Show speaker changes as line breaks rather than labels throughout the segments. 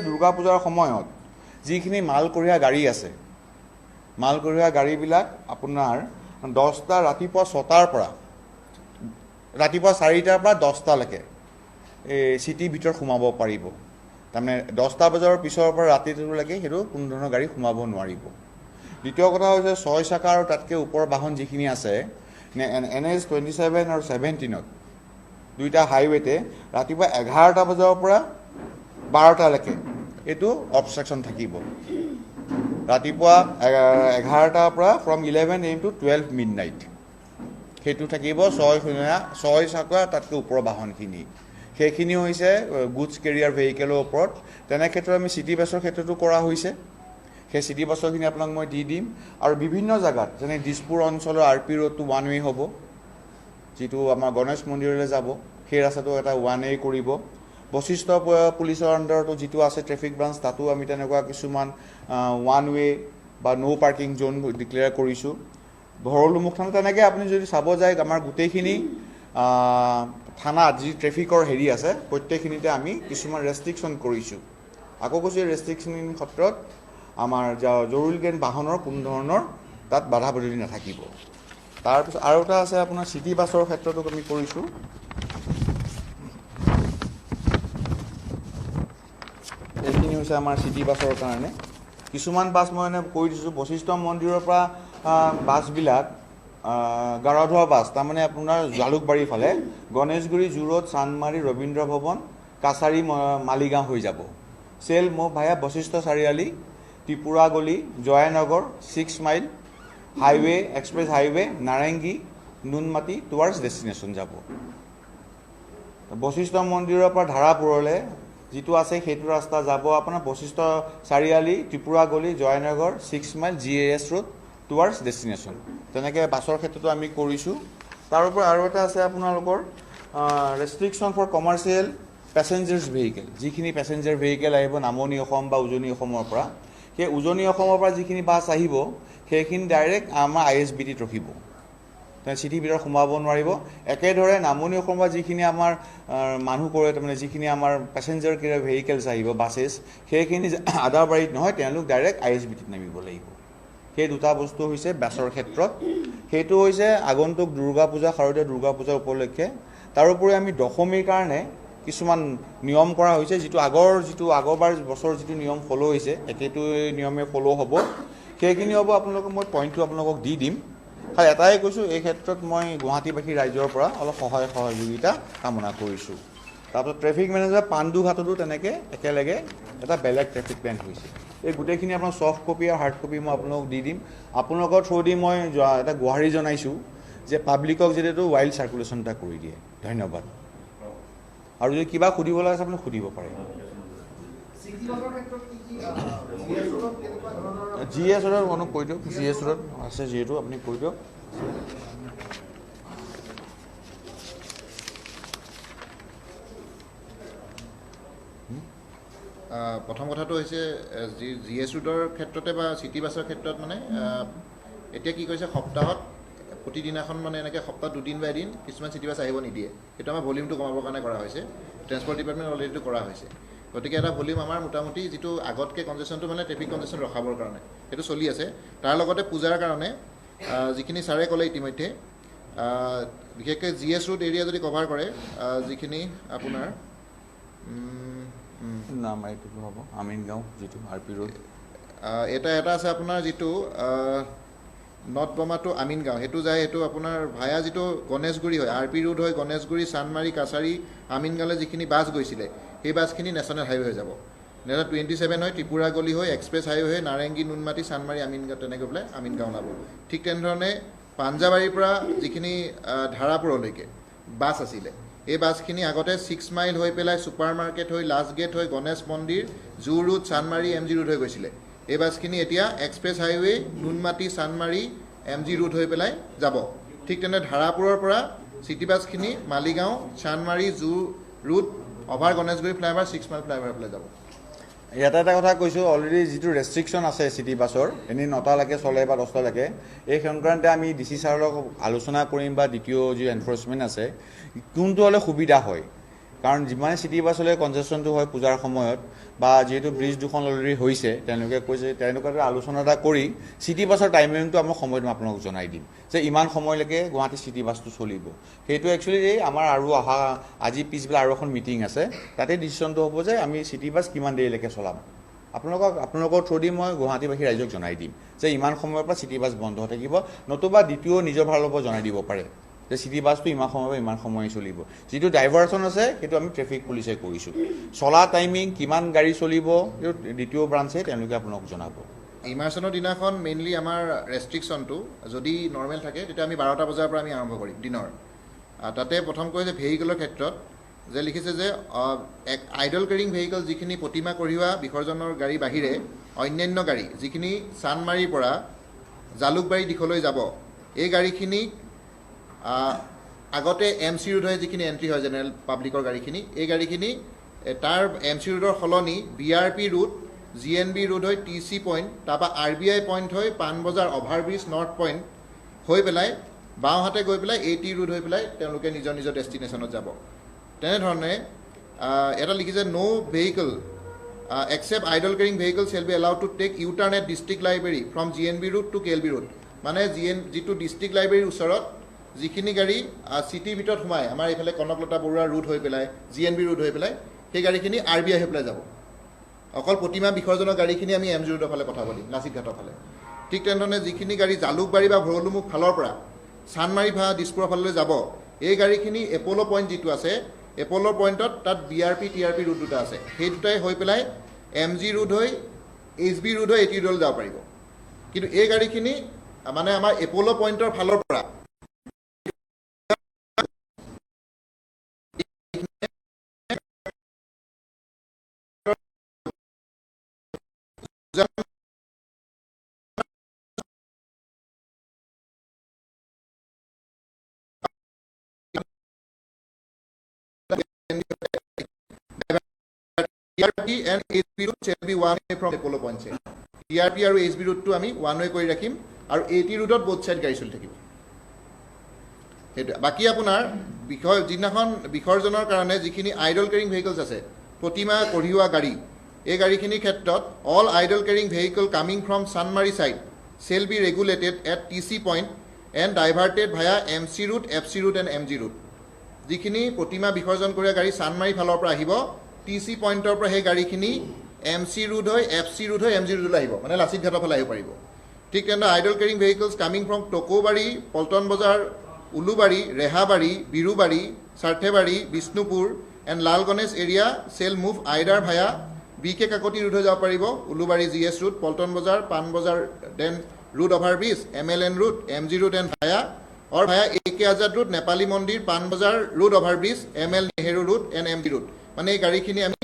দুৰ্গা পূজাৰ সময়ত যিখিনি মাল কঢ়িওৱা গাড়ী আছে, মাল কঢ়িওৱা গাড়ীবিলাক আপোনাৰ 10টা ৰাতিপুৱা 6টাৰ পৰা ৰাতিপুৱা 4টাৰ পৰা 10টালৈকে এই চিটিৰ ভিতৰত সোমাব পাৰিব। তাৰমানে 10টা বজাৰ পিছৰ পৰা ৰাতিটোলৈকে সেইটো কোনো ধৰণৰ গাড়ী সোমাব নোৱাৰিব। দ্বিতীয় কথা হৈছে 6 চাকা আৰু তাতকৈ ওপৰৰ বাহন যিখিনি আছে NH 27 আৰু 17ত দুইটা হাইৱেতে ৰাতিপুৱা 11টা বজাৰ পৰা 12টালৈকে এইটো অবষ্ট্ৰাকশ্যন থাকিব। ৰাতিপুৱা 11টাৰ পৰা from 11 AM to 12 midnight সেইটো থাকিব। 6 চাকা তাতকৈ ওপৰৰ বাহনখিনি সেইখিনি হৈছে গুডছ কেৰিয়াৰ ভেহিকেলৰ ওপৰত। তেনে ক্ষেত্ৰত আমি চিটি বাছৰ ক্ষেত্ৰতো কৰা হৈছে, সেই চিটি বাছৰখিনি আপোনাক মই দি দিম। আৰু বিভিন্ন জেগাত যেনে দিছপুৰ অঞ্চলৰ আৰ পি ৰোডটো ওৱান ৱে হ'ব, যিটো আমাৰ গণেশ মন্দিৰলৈ যাব সেই ৰাস্তাটো এটা ওৱান ৱে কৰিব। বশিষ্ঠ পুলিচৰ আণ্ডাৰতো যিটো আছে ট্ৰেফিক ব্ৰাঞ্চ, তাতো আমি তেনেকুৱা কিছুমান ওৱান ৱে বা ন' পাৰ্কিং জ'ন ডিক্লেয়াৰ কৰিছোঁ। ভৰলুমুখ থানা তেনেকৈ আপুনি যদি চাব যায় আমাৰ গোটেইখিনি থানাত যি ট্ৰেফিকৰ হেৰি আছে প্ৰত্যেকখিনিতে আমি কিছুমান ৰেষ্ট্ৰিকশ্যন কৰিছোঁ। আকৌ কৈছোঁ, এই ৰেষ্ট্ৰিকশ্যন ক্ষেত্ৰত আমাৰ জৰুৰীকালীন বাহনৰ কোনো ধৰণৰ তাত বাধা বিধি নাথাকিব। তাৰপিছত আৰু এটা আছে আপোনাৰ চিটি বাছৰ ক্ষেত্ৰতো আমি কৰিছোঁ। এইখিনি হৈছে আমাৰ চিটি বাছৰ কাৰণে কিছুমান বাছ মই এনে কৈ দিছোঁ। বশিষ্ঠ মন্দিৰৰ পৰা বাছবিলাক গাৰধোৱা বাছ, তাৰমানে আপোনাৰ জালুকবাৰীৰ ফালে গণেশগুৰি, জোৰত, চান্দমাৰী, ৰবীন্দ্ৰ ভৱন, কাছাৰী, মালিগাঁও হৈ যাব। চেল মোৰ via Basistha Chariali, Tripura Gali, Joynagar, 6 mile highway, express highway, Narengi, Noonmati towards destination যাব। বশিষ্ঠ মন্দিৰৰ পৰা ধাৰাপুৰলৈ যিটো আছে সেইটো ৰাস্তা যাব আপোনাৰ Basistha Chariali, Tripura Gali, Joynagar, 6 mile, GAS road towards destination. তেনেকৈ বাছৰ ক্ষেত্ৰতো আমি কৰিছোঁ। তাৰোপৰি আৰু এটা আছে আপোনালোকৰ restriction for commercial passengers vehicle. যিখিনি পেচেঞ্জাৰ ভেহিকেল আহিব নামনি অসম বা উজনি অসমৰ পৰা, সেই উজনি অসমৰ পৰা যিখিনি বাছ আহিব সেইখিনি ডাইৰেক্ট আমাৰ ISBTত ৰখিব, চিটিৰ ভিতৰত সোমাব নোৱাৰিব। একেদৰে নামনি অসমৰ পৰা যিখিনি আমাৰ মানুহ কৰে, তাৰমানে যিখিনি আমাৰ পেচেঞ্জাৰ কেৰিয়াৰ ভেহিকেলছ আহিব বাছেছ, সেইখিনি আদাবাৰীত নহয়, তেওঁলোক ডাইৰেক্ট ISBTত নামিব লাগিব। সেই দুটা বস্তু হৈছে বাছৰ ক্ষেত্ৰত। সেইটো হৈছে আগন্তুক দুৰ্গা পূজা, শাৰদীয় দুৰ্গা পূজাৰ উপলক্ষে। তাৰোপৰি আমি দশমীৰ কাৰণে কিছুমান নিয়ম কৰা হৈছে, যিটো আগৰবাৰ বছৰ যিটো নিয়ম ফ'ল' হৈছে একেটো নিয়মে ফ'ল' হ'ব। সেইখিনি হ'ব আপোনালোকক মই পইণ্টটো আপোনালোকক দি দিম। খালি এটাই কৈছোঁ, এই ক্ষেত্ৰত মই গুৱাহাটীবাসী ৰাইজৰ পৰা অলপ সহায় সহযোগিতা কামনা কৰিছোঁ। তাৰপিছত ট্ৰেফিক মেনেজাৰ পাণ্ডুঘাটতো তেনেকৈ একেলগে এটা বেলেগ ট্ৰেফিক প্লেন হৈছে। এই গোটেইখিনি আপোনাৰ ছফ্ট কপি আৰু হাৰ্ড কপি মই আপোনালোকক দি দিম। আপোনালোকৰ থ্ৰু দি মই এটা গোহাৰি জনাইছোঁ যে পাব্লিকক যিহেতু ৱাইল্ড চাৰ্কুলেশ্যন এটা কৰি দিয়ে। ধন্যবাদ। আৰু যদি কিবা সুধিব লগা আছে আপুনি সুধিব পাৰে। জি এছ ৰোডত অনুপ কৈ দিয়ক, জি এছ ৰোডত আছে যিহেতু আপুনি কৈ দিয়ক।
প্ৰথম কথাটো হৈছে জি এছ ৰোডৰ ক্ষেত্ৰতে বা চিটি বাছৰ ক্ষেত্ৰত মানে এতিয়া কি কৰিছে, সপ্তাহত প্ৰতিদিনাখন মানে এনেকৈ সপ্তাহত দুদিন বা এদিন কিছুমান চিটি বাছ আহিব নিদিয়ে। সেইটো আমাৰ ভলিউমটো কমাবৰ কাৰণে কৰা হৈছে, ট্ৰেন্সপৰ্ট ডিপাৰ্টমেণ্ট অলৰেডিটো কৰা হৈছে। গতিকে এটা ভলিউম আমাৰ মোটামুটি যিটো আগতকৈ কনজেশ্যনটো মানে ট্ৰেফিক কনজেশ্যন ৰখাবৰ কাৰণে সেইটো চলি আছে। তাৰ লগতে পূজাৰ কাৰণে যিখিনি ছাৰে ক'লে ইতিমধ্যে, বিশেষকৈ জি এছ ৰোড এৰিয়া যদি কভাৰ কৰে, যিখিনি আপোনাৰ
নাম এইটো হ'ব আমিনগাঁও যিটো আৰ পি ৰোড,
এটা এটা আছে আপোনাৰ যিটো নৰ্থ বমা টু আমিনগাঁও সেইটো যায়, সেইটো আপোনাৰ ভায়া যিটো গণেশগুৰি হয়, আৰ পি ৰোড হয়, গণেশগুৰি, চান্দমাৰী, কাছাৰী, আমিনগাঁৱলৈ যিখিনি বাছ গৈছিলে সেই বাছখিনি নেশ্যনেল হাইৱে হৈ যাব। 27 হয় ত্ৰিপুৰা গলি হৈ এক্সপ্ৰেছ হাইৱে হৈ নাৰেংগী, নুনমাটি, চান্দমাৰী, আমিনগাঁও তেনেকৈ পেলাই আমিনগাঁও ওলাব। ঠিক তেনেধৰণে পাঞ্জাবাৰীৰ পৰা যিখিনি ধাৰাপুৰলৈকে বাছ আছিলে, এই বাছখিনি আগতে 6 মাইল হৈ পেলাই ছুপাৰ মাৰ্কেট হৈ লাষ্ট গেট হৈ গণেশ মন্দিৰ, zoo road, Chandmari, MG road হৈ গৈছিলে। এই বাছখিনি এতিয়া express highway, Noonmati, Chandmari, MG road হৈ পেলাই যাব। ঠিক তেনে ধাৰাপুৰৰ পৰা city বাছখিনি Maligaon, Chandmari, zoo road, over Ganeshguri flyover, 6 mile flyover পেলাই যাব।
ইয়াতে এটা কথা কৈছোঁ, অলৰেডি যিটো ৰেষ্ট্ৰিকশ্যন আছে চিটি বাছৰ, এনেই 9টালৈকে চলে বা 10টালৈকে, এই সংক্ৰান্তে আমি ডি চি ছাৰৰ লগত আলোচনা কৰিম বা দ্বিতীয় যি এনফৰ্চমেণ্ট আছে কোনটো হ'লে সুবিধা হয়। কাৰণ যিমানে চিটি বাছলৈ কনজেশ্যনটো হয় পূজাৰ সময়ত, বা যিহেতু ব্ৰিজ দুখন অলৰেডি হৈছে, তেওঁলোকে কৈছে তেওঁলোকৰ আলোচনা এটা কৰি চিটি বাছৰ টাইমিংটো আমাৰ সময়ত মই আপোনালোকক জনাই দিম যে ইমান সময়লৈকে গুৱাহাটী চিটি বাছটো চলিব। সেইটো একচুৱেলি এই আমাৰ আৰু অহা আজি পিছবেলা আৰু এখন মিটিং আছে, তাতে ডিচিশ্যনটো হ'ব যে আমি চিটি বাছ কিমান দেৰিলৈকে চলাম। আপোনালোকৰ থ্ৰু দি মই গুৱাহাটীবাসী ৰাইজক জনাই দিম যে ইমান সময়ৰ পৰা চিটি বাছ বন্ধ থাকিব, নতুবা দ্বিতীয় নিজৰ ফালৰ পৰা জনাই দিব পাৰে যে চিটি বাছটো ইমান সময়ৰ পৰা ইমান সময় চলিব। যিটো ডাইভাৰশ্যন আছে সেইটো আমি ট্ৰেফিক পুলিচে কৰিছোঁ। চলা টাইমিং কিমান গাড়ী চলিব সেইটো দ্বিতীয় ব্ৰাঞ্চে তেওঁলোকে আপোনালোকক জনাব।
ইমাৰ্চনৰ দিনাখন মেইনলি আমাৰ ৰেষ্ট্ৰিকশ্যনটো যদি নৰ্মেল থাকে তেতিয়া আমি 12টা বজাৰ পৰা আমি আৰম্ভ কৰিম দিনৰ। তাতে প্ৰথম কৈ যে ভেহিকেলৰ ক্ষেত্ৰত যে লিখিছে যে আইডল কেৰিং ভেহিকেল যিখিনি প্ৰতিমা কঢ়িওৱা বিসৰ্জনৰ গাড়ী বাহিৰে অন্যান্য গাড়ী যিখিনি চানমাৰীৰ পৰা জালুকবাৰী দিশলৈ যাব, এই গাড়ীখিনি আগতে এম চি ৰোড হৈ যিখিনি এণ্ট্ৰি হয় জেনেৰেল পাব্লিকৰ গাড়ীখিনি, এই গাড়ীখিনি তাৰ এম চি ৰোডৰ সলনি B R P road, G N B road হৈ টি চি পইণ্ট, তাৰপৰা আৰ বি আই পইণ্ট হৈ পাণবজাৰ অভাৰব্ৰিজ নৰ্থ পইণ্ট হৈ পেলাই বাওঁহাতে গৈ পেলাই এ টি ৰোড হৈ পেলাই তেওঁলোকে নিজৰ নিজৰ ডেষ্টিনেশ্যনত যাব। তেনেধৰণে এটা লিখিছে no' vehicle except idol carrying vehicle shall be allowed to take U turn at district library from G N B road to K L B road. মানে জি এন যিটো ডিষ্ট্ৰিক্ট লাইব্ৰেৰীৰ ওচৰত যিখিনি গাড়ী চিটিৰ ভিতৰত সোমায়, আমাৰ এইফালে কনকলতা বৰুৱা ৰোড হৈ পেলাই জি এন বি ৰোড হৈ পেলাই সেই গাড়ীখিনি আৰ বি আই হৈ পেলাই যাব। অকল প্ৰতিমা বিসৰ্জনৰ গাড়ীখিনি আমি এম জি ৰোডৰ ফালে পঠাব দিম, লাচিত ঘাটৰ ফালে। ঠিক তেনেধৰণে যিখিনি গাড়ী জালুকবাৰী বা ভৰলুমুখ ফালৰ পৰা চানমাৰী বা দিছপুৰৰ ফাললৈ যাব, এই গাড়ীখিনি এপ'ল' পইণ্ট যিটো আছে এপ'ল' পইণ্টত তাত B R P T R P road দুটা আছে, সেই দুটাই হৈ পেলাই এম জি ৰোড হৈ এইচ বি ৰোড হৈ এ টি ৰোডলৈ যাব পাৰিব। কিন্তু এই গাড়ীখিনি মানে আমাৰ এপ'ল' পইণ্টৰ ফালৰ পৰা TRP and HB route shall be one way from Apollo Point side. TRP আৰু HB routeটো আমি ওৱান ৱে কৰি ৰাখিম আৰু AT routeত both side গাড়ী চলি থাকিব। সেইটো বাকী আপোনাৰ বিষয় যিদিনাখন বিসৰ্জনৰ কাৰণে যিখিনি আইডল কেৰিং ভেহিকলছ আছে, প্ৰতিমা কঢ়িওৱা গাড়ী, এই গাড়ীখিনিৰ ক্ষেত্ৰত all idol carrying vehicle coming from Chandmari side shall be regulated at T C point and diverted via M C road, F C road and M G road. যিখিনি প্ৰতিমা বিসৰ্জন কৰা গাড়ী চানমাৰী ফালৰ পৰা আহিব, টি চি পইণ্টৰ পৰা সেই গাড়ীখিনি এম চি ৰোড হৈ এফ চি ৰোড হৈ এম জি ৰোডলৈ আহিব, মানে লাচিত ঘাটৰ ফালে আহিব পাৰিব। ঠিক তেনেদৰে idol carrying vehicles coming from Tokobari, Paltan Bazar, Ulubari, Rehabari, Birubari, Sarthebari, Bishnupur and Lal Ganesh area shall move either via B K Kakati road হৈ যাব পাৰিব, Ulubari G S road, Paltan Bazar, Panbazar, then road overbridge, M L N road, M G road and via or via A K Azad road, Nepali Mandir, Panbazar road overbridge, M L Nehru road and M G road. মানে এই গাড়ীখিনি আমি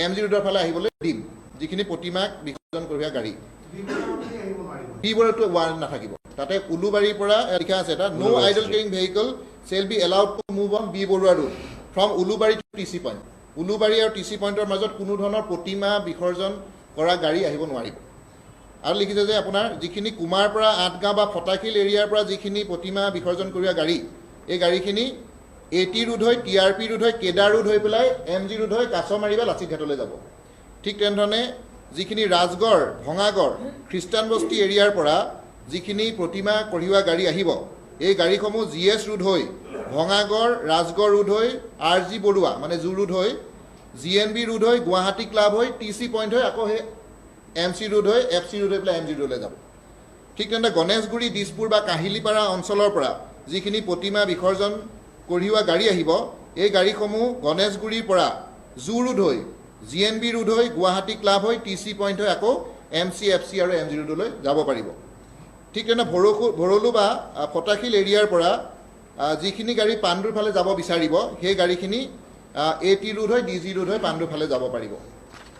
M G ৰোডৰ ফালে আহিবলৈ দিম, যিখিনি প্ৰতিমাক বিসৰ্জন কঢ়িওৱা গাড়ী। বি বৰুৱাটো ওৱান নাথাকিব। তাতে উলুবাৰীৰ পৰা লিখা আছে এটা no' idol carrying vehicle shall be allowed to move on B Barua road from Ulubari to T C point. Ulubari আৰু টি চি পইণ্টৰ মাজত কোনো ধৰণৰ প্ৰতিমা বিসৰ্জন কৰা গাড়ী আহিব নোৱাৰিব। আৰু লিখিছে যে আপোনাৰ যিখিনি কুমাৰ পৰা আঠগাঁও বা ফটাশিল এৰিয়াৰ পৰা যিখিনি প্ৰতিমা বিসৰ্জন কৰোৱা গাড়ী, এই গাড়ীখিনি এ টি ৰোড হৈ টি আৰ পি ৰোড হৈ কেদাৰ ৰোড হৈ পেলাই এম জি ৰোড হৈ কাছমাৰী বা লাচিত ঘাটলৈ যাব। ঠিক তেনেধৰণে যিখিনি ৰাজগড়, ভঙাগড়, খ্ৰীষ্টানবস্তি এৰিয়াৰ পৰা যিখিনি প্ৰতিমা কঢ়িওৱা গাড়ী আহিব, এই গাড়ীসমূহ জি এছ ৰোড হৈ ভঙাগড়, ৰাজগড় ৰোড হৈ আৰ জি বৰুৱা মানে জু ৰোড হৈ জি এন বি ৰোড হৈ গুৱাহাটী ক্লাব হৈ টি চি পইণ্ট হৈ আকৌ সেই এম চি ৰোড হৈ এফ চি ৰোড হৈ পেলাই এম জি ৰোডলৈ যাব। ঠিক তেনেদৰে গণেশগুৰি, দিছপুৰ বা কাহিলীপাৰা অঞ্চলৰ পৰা যিখিনি প্ৰতিমা বিসৰ্জন কঢ়িওৱা গাড়ী আহিব, এই গাড়ীসমূহ গণেশগুৰিৰ পৰা জু ৰোড হৈ জি এন বি ৰোড হৈ গুৱাহাটী ক্লাব হৈ টি চি পইণ্ট হৈ আকৌ এম চি, এফ চি আৰু এম জি ৰোডলৈ যাব পাৰিব। ঠিক তেনে ভৰলু বা ফটাশিল এৰিয়াৰ পৰা যিখিনি গাড়ী পাণ্ডুৰ ফালে যাব বিচাৰিব, সেই গাড়ীখিনি এ টি ৰোড হৈ ডি জি ৰোড হৈ পাণ্ডুৰ ফালে যাব পাৰিব।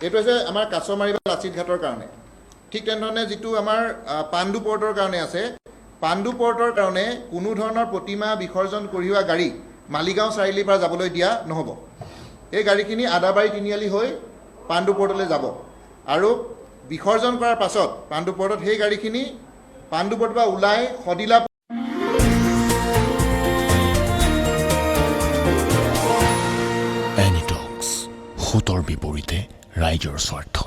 এইটো হৈছে আমাৰ কাছমাৰী বা লাচিত ঘাটৰ কাৰণে। ঠিক তেনেধৰণে যিটো আমাৰ পাণ্ডু পৰ্টৰ কাৰণে আছে, পাণ্ডু পৰ্টৰ কাৰণে কোনো ধৰণৰ প্ৰতিমা বিসৰ্জন কঢ়িওৱা গাড়ী মালিগাঁও চাৰিআলিৰ পৰা যাবলৈ দিয়া নহ'ব। এই গাড়ীখিনি আদাবাৰী তিনিআলি হৈ পাণ্ডু পৰ্টলৈ যাব আৰু বিসৰ্জন কৰাৰ পাছত পাণ্ডু পৰ্টত সেই গাড়ীখিনি পাণ্ডু পৰ্টৰ পৰা ওলাই সদিলা
সোঁতৰ বিপৰীতে ৰাইজৰ স্বাৰ্থ।